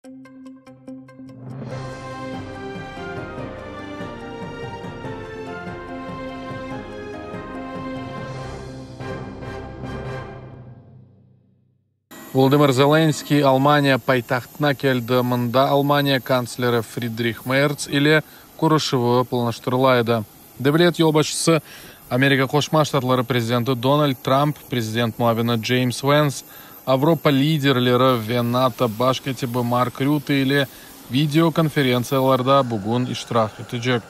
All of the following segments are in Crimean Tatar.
Volodımır Zelenskıy Almaniya paytahtına keldi, mında Almaniya kantsleri Fridrih Merts ile körüşüvi planlaştırıla edi. Devlet yolbaşçısı Amerika Qoşma Ştatları prezidenti Donald Trump, prezident muavini Ceyms Vens, Avropa liderleri ve NATO baş kâtibi Mark Rütte ile video konferentsiyalarda bugün iştirak etecek.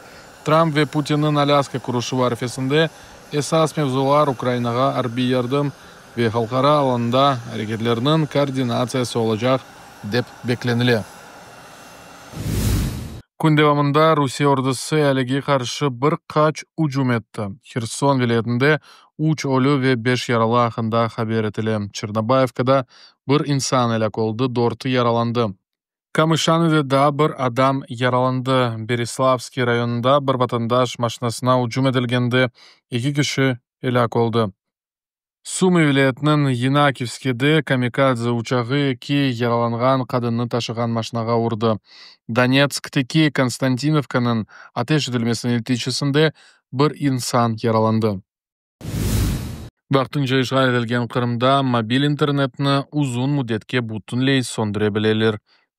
Trump ve Putinniñ Alâska körüşüvi arfesinde esas mevzular Ukrainağa arbiy yardım ve halqara alanda areketlerniñ koordinatsiyası olacaq, dep beklenile. Kün devamında Rusiye ordusı ealige qarşı bir qaç ücüm etti. Herson vilâyetinde üç ölü ve beş yaralı aqqında haber etile. Çornobayivkada bir insan elâk oldı, dörtü yaralandı. Kamışanıda daa bir adam yaralandı. Berislavskiy rayonında bir vatandaş maşinasına ücüm etilgende eki kişi elâk oldı. Sumı vilâyetiniñ Yenakiyevskiyde kamikadze uçağı eki yaralanğan qadınnı taşığan maşinağa urdı. Donetskteki Konstantinovkanıñ ateş etilmesi neticesinde bir insan yaralandı. Vaqtınca işğal etilgen Qırımda mobil internetni uzun müddetke bütünley söndüre bileler.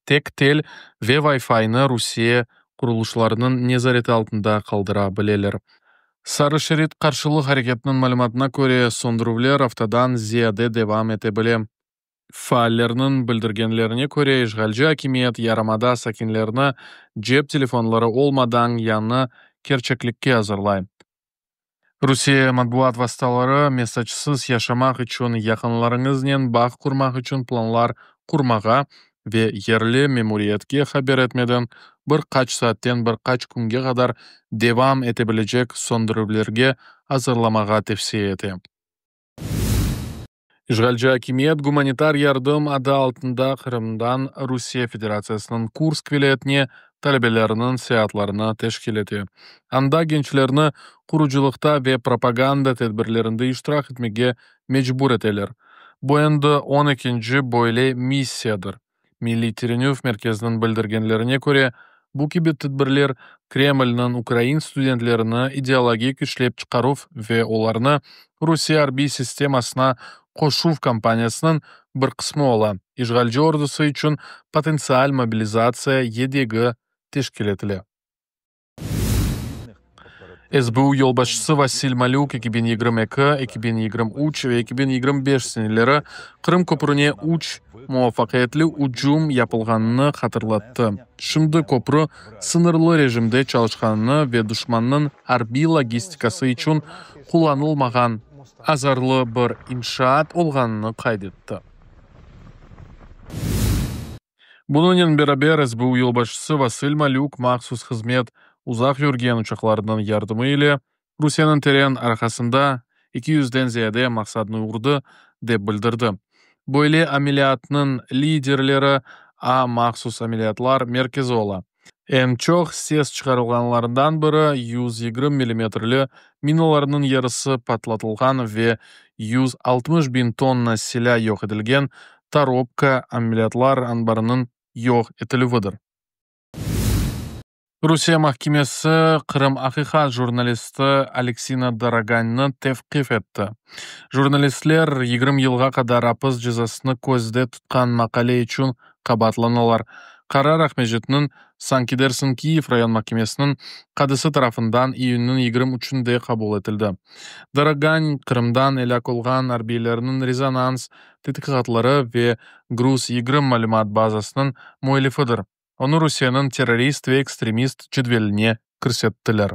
Tek tel ve Wi-Fi-nı Rusiye qurulışlarınıñ nezareti altında qaldıra bileler. Sarı şerit qarşılıq areketiniñ malümatına köre, söndürüvler aftadan ziyade devam ete bile. Faallerniñ bildirgenlerine köre, işğalci akimiyet yarımada sakinlerini cep telefonları olmadan yañı kerçeklikke azırlay. Rusiye matbuat vastaları mesacsız yaşamaq içün yaqınlarıñıznen bağ qurmaq içün planlar qurmağa ve yerli memuriyetke haber etmeden bir qaç saatten bir qaç künge qadar devam ete bilecek söndürüvlerge azırlanmağa tevsiye ete. İşğalci akimiyet gumanitar yardım adı altında Qırımdan Rusiye Federatsiyasınıñ Kursk vilâyetine talebelerniñ seyaatlarını teşkil ete. Anda gençlerni qurucılıqta ve propaganda tedbirlerinde iştirak etmege mecbur eteler. Bu endi on ekinci böyle missiyadır. Milliy tirenüv merkeziniñ bildirgenlerine köre, bu kibi tedbirler Kremlniñ ukrain studentlerini ideologik işlep çıqaruv ve olarnı Rusiye arbiy sistemasına qoşuv kampaniyasınıñ bir qısmı ola, işğalci ordusı içün potentsial mobilizatsiya yedegi teşkil etile. SBU yolbaşçısı Vasil Malük 2022, 2023 ve 2025 seneleri Qırım köprüne üç muvafaqiyetli ücüm yapılğanını hatırlattı. Şimdi köprü sıñırlı rejimde çalışqanını ve duşmannıñ arbiy logistikası içün qullanılmağan azarlı bir inşaat olğanını qayd etti. Bunıñnen beraber, SBU yolbaşçısı Vasıl Malük mahsus hızmet uzaq yürgen uçaqlarınıñ yardımı ile Rusiyeniñ teren arqasında eki yüzden ziyade maqsadnı urdı, dep bildirdi. Böyle ameliyatnıñ liderleri A mahsus ameliyatlar merkezi ola. Eñ çoq ses çıqarılğanlarından biri 120 millimetrli minalarnıñ yarısı patlatılğan ve 160 biñ tonna silâ yoq etilgen Toropka ameliyatlar anbarınıñ yoq etilüvidir. Rusiye mahkemesi Qırım. Aqiqat jurnalisti Aleksina Doroganni tevqif etti. Jurnalistler 20 yılğa qadar apis cezasını közde tutqan maqale içün qabaatlanalar. Qarar Aqmescitniñ, sanki dersiñ, Kiyev rayon mahkemesiniñ qadısı tarafından iyünniñ 23-nde qabul etildi. Dorogan Qırımdan elâk olğan arbiylerniñ rezonans tedqiqatları ve Gruz 20 malümat bazasınıñ müellifidir. Onı Rusiyeniñ terrorist ve ekstremist cedveline kirsettiler.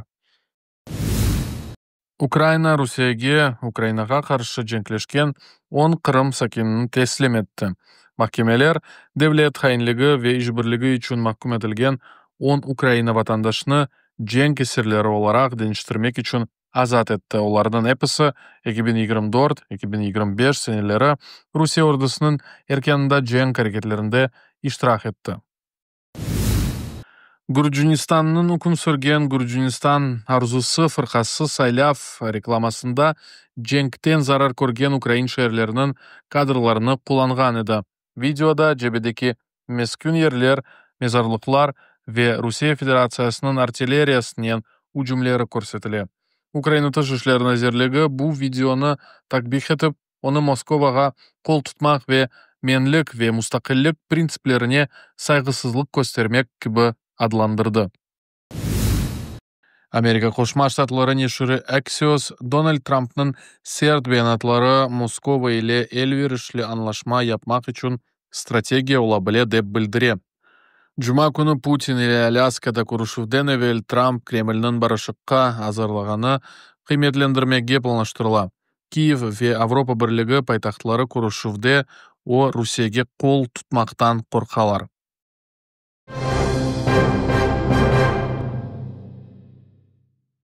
Ukrayina Rusiyege Ukrayinağa qarşı cenkleşken 10 Qırım sakinini teslim etti. Mahkemeler devlet hainligi ve işbirligi içün mahküm etilgen 10 Ukrayina vatandaşını cenk esirleri olaraq deñiştirmek içün azat etti. Olarnıñ episi 2024, 2025 seneleri Rusiye ordusınıñ erkânında cenk areketlerinde iştirak etti. Gürcistannıñ üküm sürgen Gürcistan arzusı fırqası saylav reklamasında cenkten zarar körgen ukrain şeerleriniñ kadrlarını qullanğan edi. Videoda cebedeki meskün yerler, mezarlıqlar ve Rusiye Federatsiyasınıñ artilleriyasınen ücümleri körsetile. Ukraina Tış işler nazirligi bu videonı takbih etip, onı Moskovağa qol tutmaq ve menlik ve mustaqillik printsiplerine sayğısızlıq köstermek kibi adlandırdı. Amerika Qoşma Ştatları neşiri Axios Donald Trumpnıñ sert beyanatları Moskova ile elverişli añlaşma yapmaq içün strategiya ola bile, dep bildire. Cuma künü Putin ile Alâskada körüşüvden evel Trump Kremlniñ barışıqqa azırlığını qıymetlendirmege planlaştırıla. Kiyev ve Avropa Birligi paytahtları körüşüvde o Rusiyege qol tutmaqtan qorqalar.